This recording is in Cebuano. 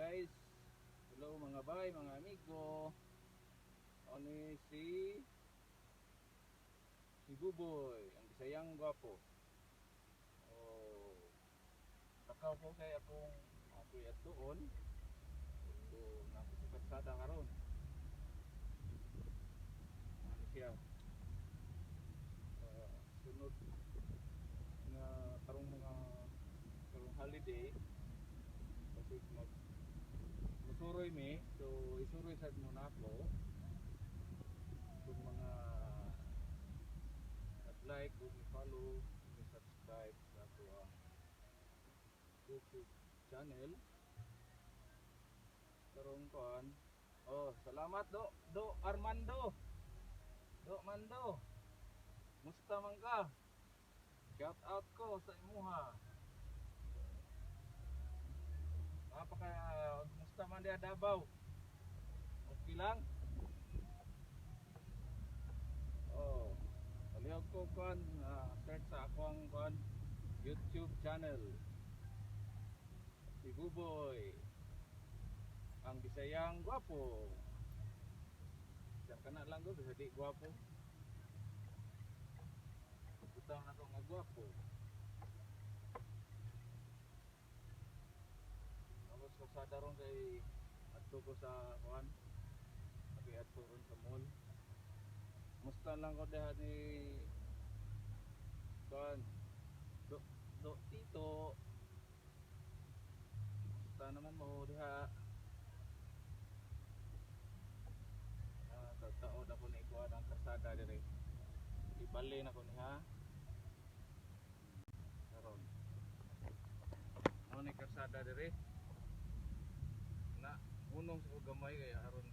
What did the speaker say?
Guys. Hello, mga bay, mga amigo. Ako ni si si Buboy, ang Bisayang gwapo. Oh, takaw ko kay akong ako'y adtuon. So, naa ko sa kalsada karon. Ano siya? Sunod nga karong mga karong holiday kasi mag musuroy mi, so isuroy sad mo nako kung mga nag-like o mi-follow, mi-subscribe sa ato ang YouTube channel karong kuan. Oh, salamat, do do Armando, do Mando, musta man ka? Shout out ko sa imuha. Napaka musta man diha Davao? Okay lang. Oh, palihog ko kuan, search sa akong kuan YouTube channel. Si Buboy, ang Bisayang gwapo. Diyan ka na lang ko, bisa di gwapo. Butang na ko nga gwapo. Tapos kalsada ron kay adto ko sa kuan. Abi adto ron sa mall. Musta lang ko diha ni kuan. Do do Tito. Musta naman mo diha? Taod ako ni kuan ang kalsada dire. Ibali na ko niya. Karon. Mao ni kalsada dire. Na hunong sa ko gamay kay aron